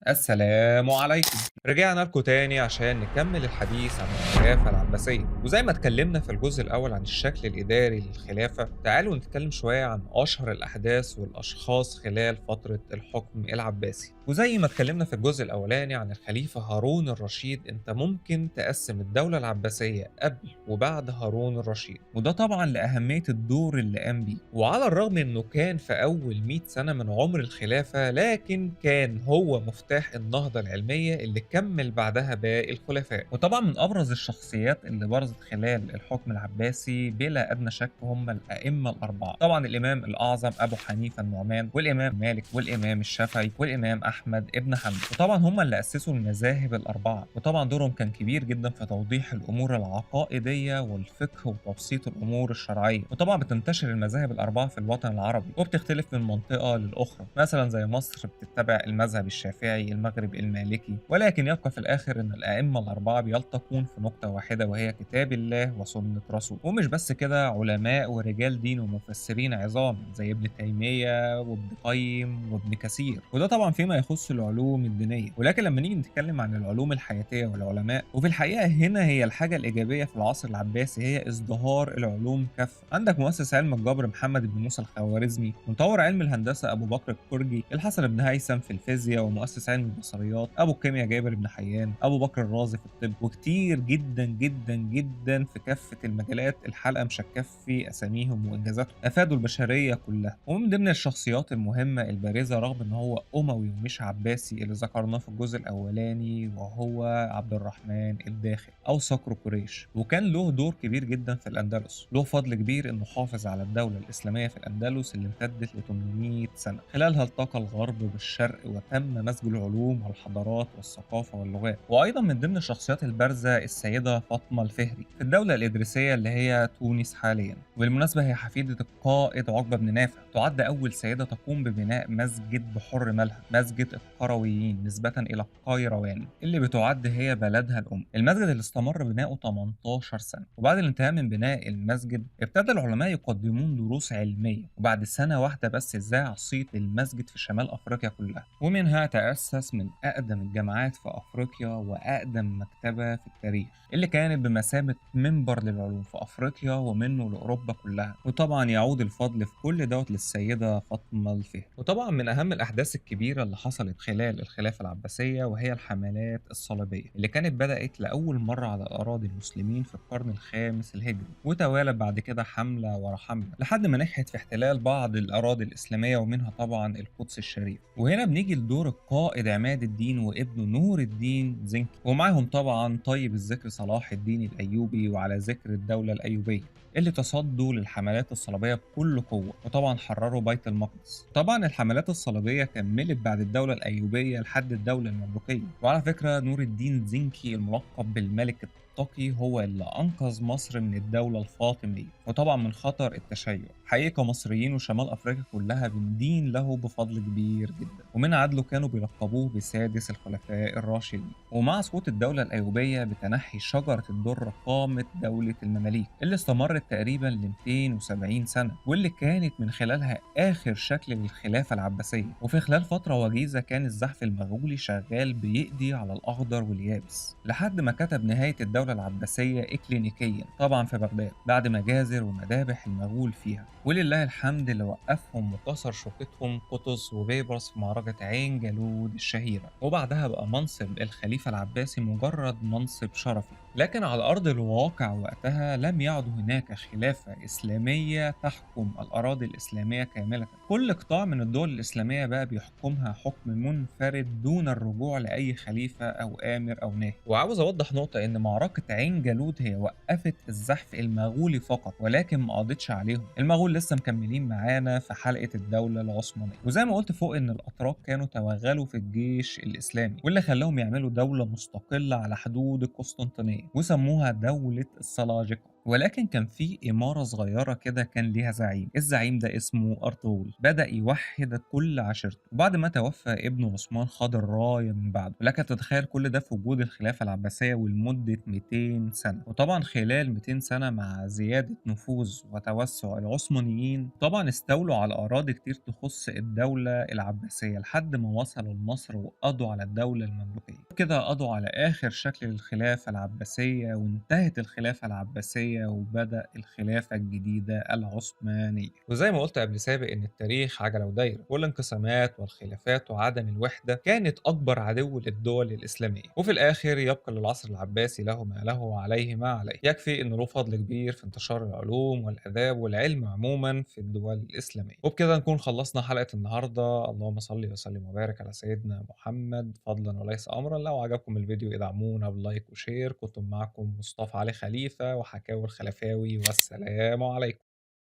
السلام عليكم. رجعنا لكم تاني عشان نكمل الحديث عن الخلافة العباسية، وزي ما اتكلمنا في الجزء الأول عن الشكل الإداري للخلافة، تعالوا نتكلم شوية عن أشهر الأحداث والأشخاص خلال فترة الحكم العباسي. وزي ما اتكلمنا في الجزء الأولاني عن الخليفة هارون الرشيد، انت ممكن تقسم الدولة العباسية قبل وبعد هارون الرشيد، وده طبعا لأهمية الدور اللي قام بيه. وعلى الرغم انه كان في أول 100 سنة من عمر الخلافة، لكن كان هو مفتاح النهضة العلمية اللي كمل بعدها باقي الخلفاء. وطبعا من أبرز الشخصيات اللي برزت خلال الحكم العباسي بلا أدنى شك هم الأئمة الأربعة، طبعا الإمام الأعظم أبو حنيفة النعمان، والإمام مالك، والإمام الشافعي، والإمام أحمد ابن حنبل. وطبعا هم اللي أسسوا المذاهب الأربعة، وطبعا دورهم كان كبير جدا في توضيح الأمور العقائدية والفقه وتبسيط الأمور الشرعية. وطبعا بتنتشر المذاهب الأربعة في الوطن العربي وبتختلف من منطقة للأخرى، مثلا زي مصر بتتبع المذهب الشافعي، المغرب المالكي، ولكن يبقى في الآخر إن الأئمة الأربعة بيلتقون في نقطة واحدة وهي كتاب الله وسنة رسوله. ومش بس كده، علماء ورجال دين ومفسرين عظام زي ابن تيمية وابن قيم وابن كثير، وده طبعا فيما يخص العلوم الدينية. ولكن لما نيجي نتكلم عن العلوم الحياتية والعلماء، وفي الحقيقة هنا هي الحاجة الإيجابية في العصر العباسي، هي ازدهار العلوم كافة. عندك مؤسس علم الجبر محمد بن موسى الخوارزمي، مطور علم الهندسة أبو بكر الكرجي، الحسن بن هيثم في الفيزياء، ومؤسس علم البصريات، أبو الكيمياء جابر بن حيان، أبو بكر الرازي في الطب، وكتير جدا جدا جدا في كافة المجالات. الحلقة مش هتكفي أساميهم وإنجازاتهم، أفادوا البشرية كلها. ومن ضمن الشخصيات المهمة البارزة رغم إن هو أموي ومش عباسي اللي ذكرناه في الجزء الأولاني، وهو عبد الرحمن الداخل أو صقر قريش، وكان له دور كبير جدا في الأندلس. له فضل كبير إنه حافظ على الدولة الإسلامية في الأندلس اللي امتدت ل 800 سنة، خلالها التقى الغرب بالشرق وتم مزج العلوم والحضارات والثقافة واللغات. وأيضا من ضمن الشخصيات البارزة السيدة فاطمة الفهري في الدولة الإدريسية اللي هي تونس حاليا، وبالمناسبة هي حفيدة القائد عقبة بن نافع، تعد أول سيدة تقوم ببناء مسجد بحر مالها، مسجد القرويين نسبة إلى القيروان اللي بتعد هي بلدها الأم. المسجد اللي استمر بناؤه 18 سنة، وبعد الانتهاء من بناء المسجد ابتدى العلماء يقدمون دروس علمية، وبعد سنة واحدة بس ذاع صيت المسجد في شمال أفريقيا كلها، ومنها تأسس من أقدم الجامعات في أفريقيا وأقدم مكتبة في التاريخ اللي كانت بمثابة منبر للعلوم في أفريقيا ومنه لأوروبا كلها. وطبعا يعود الفضل في كل دوت للسيدة فاطمة الفهري. وطبعا من أهم الأحداث الكبيرة اللي حصلت خلال الخلافة العباسية وهي الحملات الصليبية اللي كانت بدأت لأول مرة على أراضي المسلمين في القرن الخامس الهجري، وتوالت بعد كده حملة ورا حملة لحد ما نجحت في احتلال بعض الأراضي الإسلامية ومنها طبعا القدس الشريف. وهنا بنيجي لدور القائد عماد الدين وابنه نور الدين زنكي، ومعهم طبعا طيب الذكر صلاح الدين الأيوبي، وعلى ذكر الدولة الأيوبية اللي تصدوا للحملات الصليبية بكل قوة، وطبعا حرروا بيت المقدس. طبعا الحملات الصليبية كملت بعد الدولة الأيوبية لحد الدولة المملوكية. وعلى فكرة نور الدين زنكي الملقب بالملك التقي هو اللي أنقذ مصر من الدولة الفاطمية، وطبعا من خطر التشيع. حقيقة كمصريين وشمال أفريقيا كلها بندين له بفضل كبير جدا، ومن عدله كانوا بيلقبوه بسادس الخلفاء الراشدين. ومع سقوط الدولة الأيوبية بتنحي شجرة الدر قامت دولة المماليك اللي استمرت تقريبا ل 270 سنة، واللي كانت من خلالها آخر شكل للخلافة العباسية. وفي خلال فترة وجيزة كان الزحف المغولي شغال بيقضي على الأخضر واليابس لحد ما كتب نهاية الدولة العباسية إكلينيكيا طبعا في بغداد بعد مجازر ومذابح المغول فيها. ولله الحمد اللي وقفهم وكسر شوكتهم قطز وبيبرس في معركة عين جالود الشهيرة. وبعدها بقى منصب الخليفة العباسي مجرد منصب شرفي، لكن على أرض الواقع وقتها لم يعد هناك خلافة إسلامية تحكم الأراضي الإسلامية كاملة. كل قطاع من الدول الإسلامية بقى بيحكمها حكم منفرد دون الرجوع لأي خليفة أو آمر أو ناهي. وعاوز أوضح نقطة إن معركة عين جالود هي وقفت الزحف المغولي فقط، ولكن ما قضتش عليهم. المغول لسه مكملين معانا في حلقة الدولة العثمانية. وزي ما قلت فوق إن الأتراك كانوا توغلوا في الجيش الإسلامي، واللي خلاهم يعملوا دولة مستقلة على حدود القسطنطينية وسموها دولة السلاجقة. ولكن كان في إمارة صغيرة كده كان ليها زعيم، الزعيم ده اسمه أرطغرل، بدأ يوحد كل عشيرته، وبعد ما توفى ابنه عثمان خد الراية من بعده. ولك أن تتخيل كل ده في وجود الخلافة العباسية ولمدة 200 سنة. وطبعا خلال 200 سنة مع زيادة نفوذ وتوسع العثمانيين طبعا استولوا على أراضي كتير تخص الدولة العباسية لحد ما وصلوا لمصر وقضوا على الدولة المملوكية. كده قضوا على آخر شكل للخلافة العباسية، وانتهت الخلافة العباسية وبدأ الخلافة الجديدة العثمانية. وزي ما قلت قبل سابق إن التاريخ عجلة ودايرة، والانقسامات والخلافات وعدم الوحدة كانت أكبر عدو للدول الإسلامية. وفي الآخر يبقى للعصر العباسي له ما له وعليه ما عليه، يكفي إنه له فضل كبير في انتشار العلوم والآداب والعلم عموما في الدول الإسلامية. وبكده نكون خلصنا حلقة النهاردة. اللهم صل وسلم وبارك على سيدنا محمد، فضلا وليس أمرا. لو عجبكم الفيديو ادعمونا ب like و share. كنتم معكم مصطفى علي خليفة وحكاوي الخلفاوي، والسلام عليكم.